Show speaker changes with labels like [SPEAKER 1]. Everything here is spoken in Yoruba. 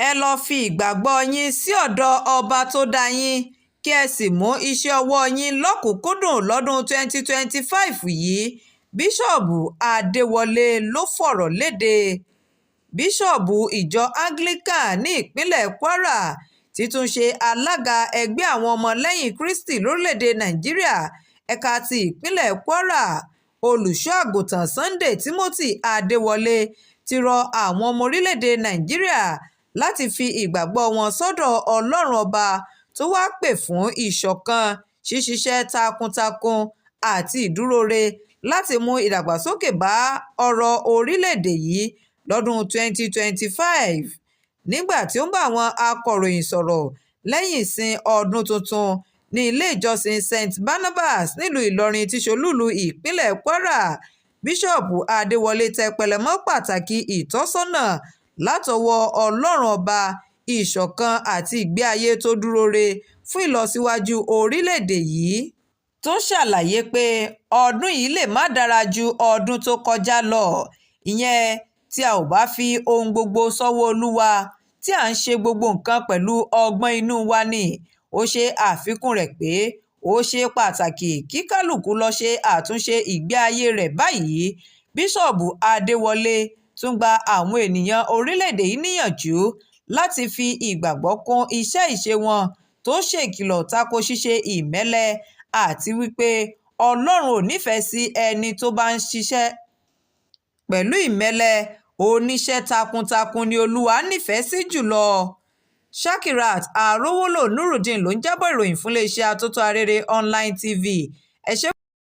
[SPEAKER 1] Ẹ lọ́ọ́ fi ìgbàgbọ́ yín sí ọ̀dọ̀ ọba tó dá yín, kí ẹ sì mú iṣẹ́ ọwọ́ yín lọ́kùn-ún-kúndùn lọ́dún 2025 yìí. Bíṣọ́ọ̀bù Adéwọlé ló fọ̀rọ̀ lédè. Bíṣọ́ọ̀bù Ìjọ Anglican ní ìpínlẹ̀ Kwara, tí tún ṣe alága ẹgbẹ́ àwọn ọmọlẹ́yìn Kristi lórílẹ̀‐èdè Nàíjíríà ẹ̀ka ti ìpínlẹ̀ Kwara, Olùṣọ́-àgùntàn Sunday Timothy Adéwọlé, ti rọ àwọn ọmọ orílẹ̀‐èdè Nàíjíríà láti fi ìgbàgbọ́ wọn sọ́dọ̀ Ọlọ́run Ọba, tó wàá pè fún ìṣọ̀kan, ṣíṣiṣẹ́ takuntakun àti ìdúróore láti mú ìdàgbàsókè bá ọrọ̀ orílẹ̀‐èdè yìí lọ́dún 2025. Nígbà tí ó ń bá àwọn akọ̀ròyìn sọ̀rọ̀ lẹ́yìn ìsìn ọdún tuntun ní ilé ìjọsìn St Barnabas nílùú Ìlọrin tí í ṣe olúùlú ìpínlẹ̀ Kwara, Bíṣọ́ọ̀bù Adéwọlé tẹpẹlẹ̀ mọ́ pàtàkì ìtọ́sọ́nà látọwọ́ Ọlọ́run Ọba, ìṣọ̀kan àti ìgbé ayé tó dúróore fún ìlọsíwájú orílẹ̀-èdè yìí, tó ṣàlàyé pé ọdún yìí lè má dára ju ọdún tó kọjá lọ, ìyẹn tí a ò bá fi ohun gbogbo sọ́wọ́ Olúwa, tí à ń ṣe gbogbo nǹkan pẹ̀lú ọgbọ́n inú wa ni. Ó ṣe àfikún rẹ̀ pé ó ṣe pàtàkì kí kálukú lọ́ọ́ ṣe àtúnṣe ìgbé ayé rẹ̀ báyìí. Bíṣọ́ọ̀bù Adéwọlé tún gba àwọn ènìyàn orílẹ̀-èdè yìí níyànjú láti fi ìgbàgbọ́ kún iṣẹ́ ìṣe wọn, tó ṣèkìlọ̀ tako ṣíṣe ìmẹ́lẹ́ àti wípé Ọlọ́run ò nífẹ̀ẹ́ sí ẹni tó bá ń ṣiṣẹ́ pẹ̀lú ìmẹ́lẹ́, oníṣẹ́ takuntakun ni Olúwa nífẹ̀ẹ́ sí jùlọ. Shakirat Arówólò Nurudeen ló ń jábọ̀ ìròyìn fún iléeṣẹ́ Atótó Arére Online TV. Ẹ ṣé.